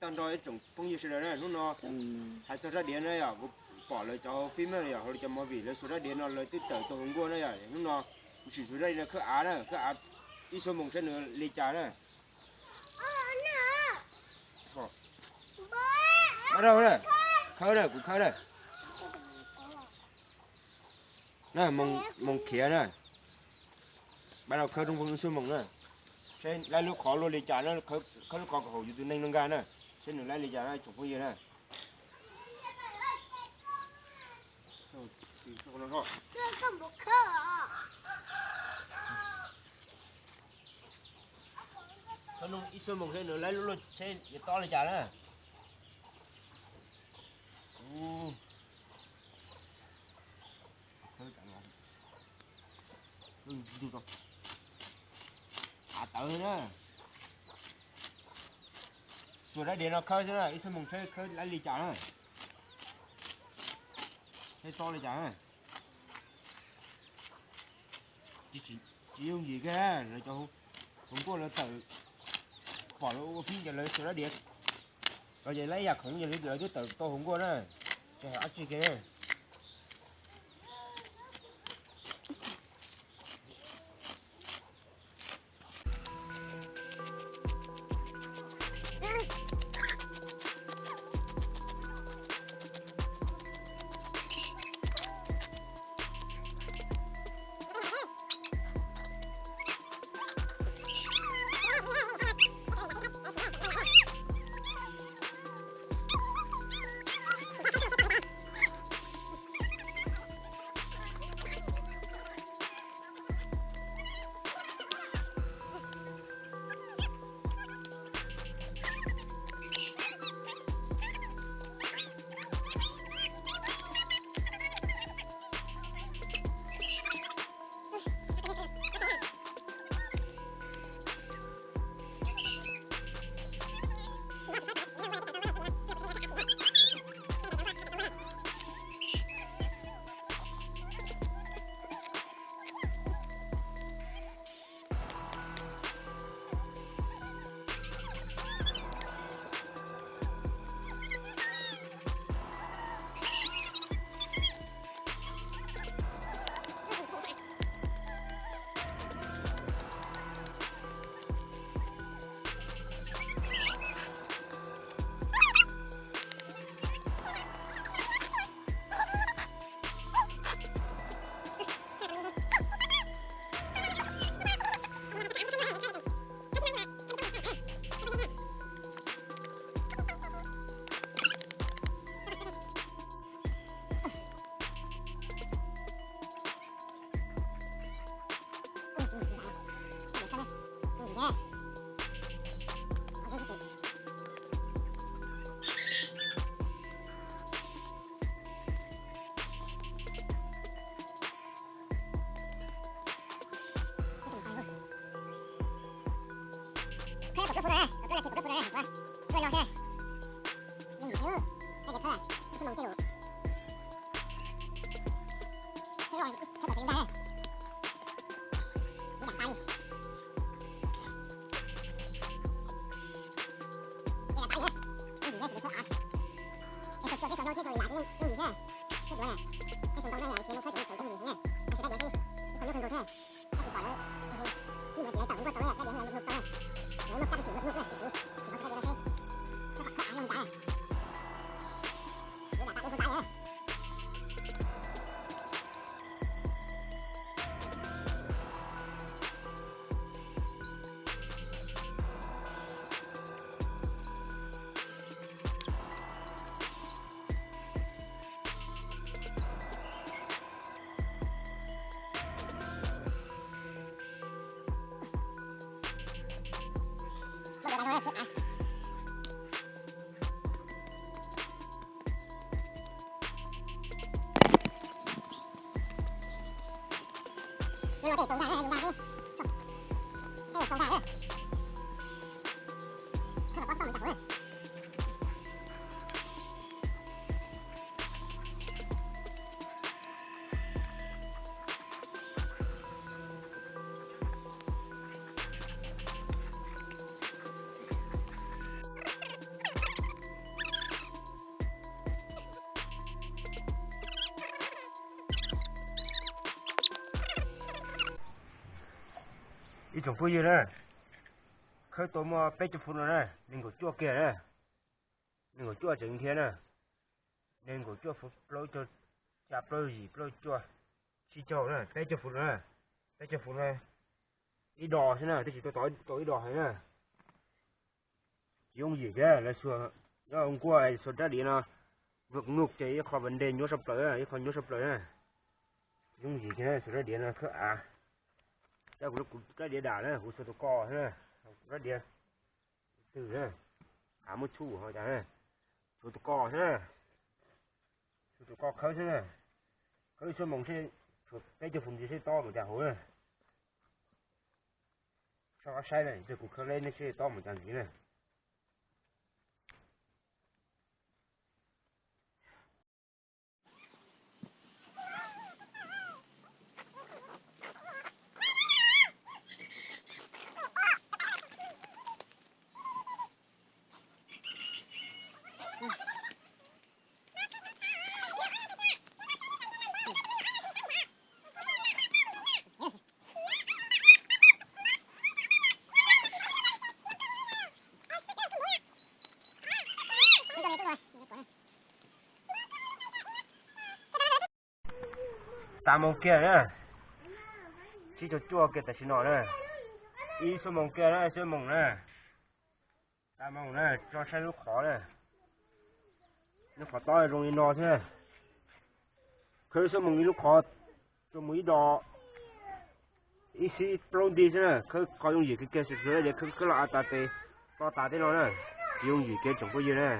Tag nrho ib tsoom phooj ywg sawv daws na, hnub no hais txog rab diav na yog kuv pom lawv cov fib maj yog hauv lawv cov movie lawv xuas rab diav no lawv twb tawm tau hauv nkuaj na yog hnub no kuv tsis xuas rab diav no khawb av na, khawb av ib xuab moos saib nws li cas na. Ab rau na, khawb na, kuv khawb na. Na, moos khiav na. Pab rau khawb rooj vog ib xuab moos na. Saib lawv lub qhov luaj li cas na, khawb lub qhov kom haum yus tus neeg no nkag na. Saib nws lawv li cas na tsoom phooj ywg na. Khawb ib xuab moos saib nws lawv lub luaj saib yuav tob li cas na. Av tawv na. Xuas rab diav no khawb xwb na, ib xuab moos saib khawb lawv li cas na. Saib tob li cas na. Tsis yooj yim kiag, lawv cov hauv nkuaj lawv tawm, pom lawv ua fib ces lawv xuas rab diav, los ces lawv ib yam khoom ces lawv twb tawm tau hauv nkuaj na, tsis hais dab tsi kiag. Tsoom phooj ywg na, khawb tau muaj peb caug fut no na, nees nkaum cuaj kiag na, nees nkaum cuaj tseem dhia na, nees nkaum cuaj fut plaub caug, xya plaub yim plaub cuaj, tsib caug na, peb caug fut no na, peb caug fut no, ib dos xwb na, twb tsis tau tau ib dos heev na. Tsis yooj yim thiab, lawv xuas, nyob nkuaj xuas rab diav no, vwm nuj ces ib qho vas nte nyuaj sab plaws, ib qho nyuaj sab plaws na. Tsis yooj yim thiab, xuas rab diav no khawb av. Coj kuv, kuv rab diav dam na, kuv xuas tus ko xwb na, rab diav twg na, av muaj txhuj ho cas na, xuas tus ko xwb na, xuas tus ko khawb xwb na. Khawb ib xuab moos seb, tshuav peb caug fut ntxiv seb tob mus cas hauv na. Soj qab saib na, kuv khawb leb nej seb tob mus cas ntxiv na. Tag moo kiag na, tsib caug cuaj kiag tam sim no na, ib xuab moos kiag na, xuab moos na, tag moo na, tso saib lub qhov na, lub qhov tob zoo li no thiab. Khawb xuab moos ib lub qhov, tso mus ib dos, ib xib plaub nti xwb na, khawb qhov yooj yim kiag kiag, xwb xwb ces khawb los av tas tes, to tas tej no na, tsis yooj yim kiag tsoom phooj ywg na.